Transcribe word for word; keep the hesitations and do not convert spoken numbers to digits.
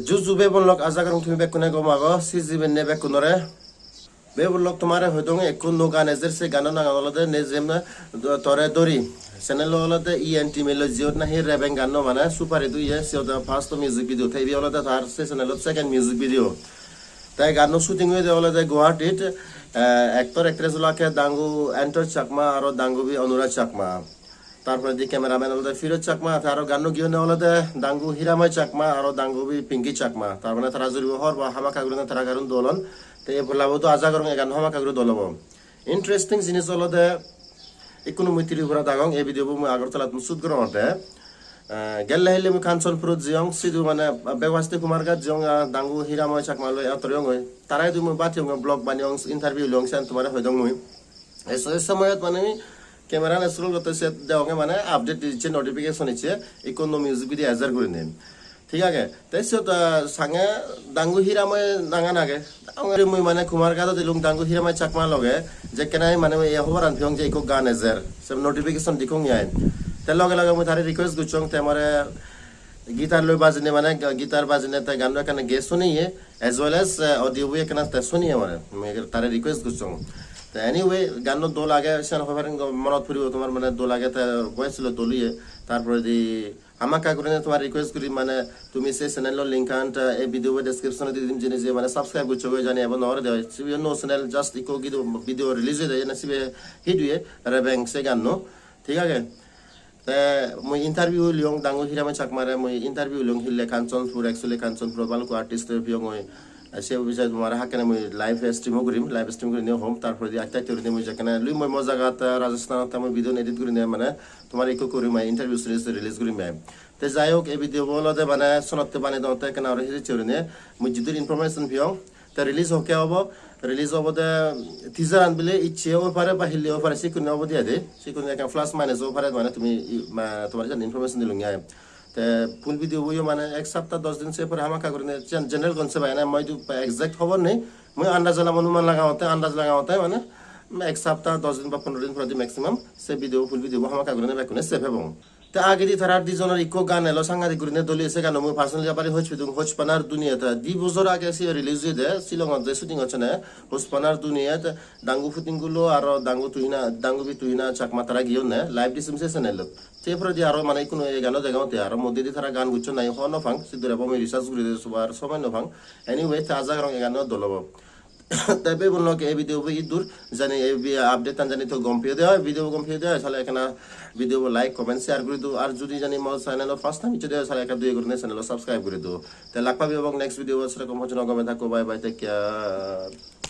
Ju ju bebon lok, aja gorong tumi bekkune gom ago, siji benne bekkunore. Bebon lok, tomare hoidong ekko nuo gan ejer, se gano nangan olode Ne Jem Tore Dori. Channel olode E N Team-e loi, jiyot nahi Rebeng ganno mane super hit oye, siyot first music video. Te ibe olode tar se channelot second music video. Te ganno shooting oyede olode Guwahatit, eh, actor actress olakke Dangu Anto Chakma aro Dangubi Anura Chakma. Tar poredi cameraman olode Firoj Chakma, te aro ganno giyonne olode Dangu Hiramoy Chakma aro Dangubi Pinky Chakma. Tar mane tara juribo hor ba hamakkai gurinei tara ganun dol on. Te ei pollabo do aja gorong ei ganno hamakkai guri dol obo. Interesting jinis olode, ikkunu mui Tripurat agong, ei video bo mui Agartalattun shoot gorongotte. Eh, gelle hille mui Kanchanpurot jeyong, sidu mane Bego haste Kumarghat jeyong, ah, Dangu Hiramoy Chakma loi ator oyongoi. Tara idu mui batiyongoi, vlog baneyong, interview leyong, siyan tomare hoidong mui. Ei so-, ei somoyot mane mui camera-an scroll gotte se degonge mane update dicche, notification icche, ikko nuo music video ejer gurinei. Thik age? Te siyot, ah, sange Dangu Hiramoy nangan age. Degonge mui mane Kumarghatot elung Dangu Hiramoy Chakma loge, jekkene ami mane ei hoboran peyong je ikko gan ejer. Se notification dekkong ai. Te loge loge mui tare request gossong, te more guitar loi bajinei mane guitar bajinei te ganno ekkana gei suniye, as well as, eh, audio bo ekkana te suniye more. Mui tare request gossong. Te anyway, ganno dol age, siyan hoi paring, monot puribo tomar mane dol age, te voice lo dol oye. Tar poredi hamakkai gurinei tomare request guri mane tumi se channel-o link-an, eh, ei video bo description-ot di dim, jeinei je mane subscribe gocchogoi, jodi ebo nw gore de oi. Sibe nuo channel, just ikko video, video release oyede, ene sibe hit oye, Rebeng se ganno. Thik age? Te mui interview leyong Dangu Hiramoy Chakmare, mui interview leyong hille Kanchanpur, actually Kanchanpurot balukko artist-e peyongoi. Te se bisoye tomare hakkene mui live stream-o gurim, live stream gurinei hom, tar poredi aste aste gurinei mui jekkene loi mui mo jagat, eh, Rajasthanot te mui video edit gurinei mane tomare ikko guri mui interview series release gurim ai. Te jai hok, ei video bo olode mane sonotte banei dongotte, ekkena aro hijicche gurinei mui jidur information peyong. Te release hokke obo, release obode teaser-an bile icche oi pare ba hille oi pare, sikkun obode ai de, sikkun ekka plus minus oi pare, mane tumi i-, ma-, tomare jan information dilung ai. Te full video bo yo mane ek sapta dos din se pore hamakkai gurinei jan general gun se pai na, mui idu exact hobor nei, mui andaj lagam, onuman lagangotte, andaj lagangotte mane ek sapta dos din ba pondro din poredi maximum se video, full video bo hamakkai gurinei bekkune se pebong. Te agedi tarar dijonor ikko gan elo, sangadik gurinei dol oye, se gano mui personally abari hoj pedung, Hojpanar Duniyat. Di bojor age sibe release oyede, Shillongot je shooting hocchonne, Hojpanar Duniyat, Dangu Putingulu aro Dangu Tuhina, Dangubi Tuhina Chakma tara giyonne, live disim se channel-ot. Se poredi aro mane ikkunu ei gano degongotte, aro moddedi tara gan gocchon nahi hobor nw pang, siddhore bo mui research guri de sobar somoy nw pang. Anyway, te aja gorong ei gano dol obo. Te bebun lok, ei video bo iddur, jodi ei bi-, update-an jodi to gom peye de oi, video bo gom peye de oi, sale ekkena video bo like, comment, share guri do, ar jodi jodi mo channel-o first time ecche de oi, sale ekka doye gurinei channel-o subscribe guri do. Te lak pabi obong next video bot, serokom hojno gome thakko, bye bye, take care.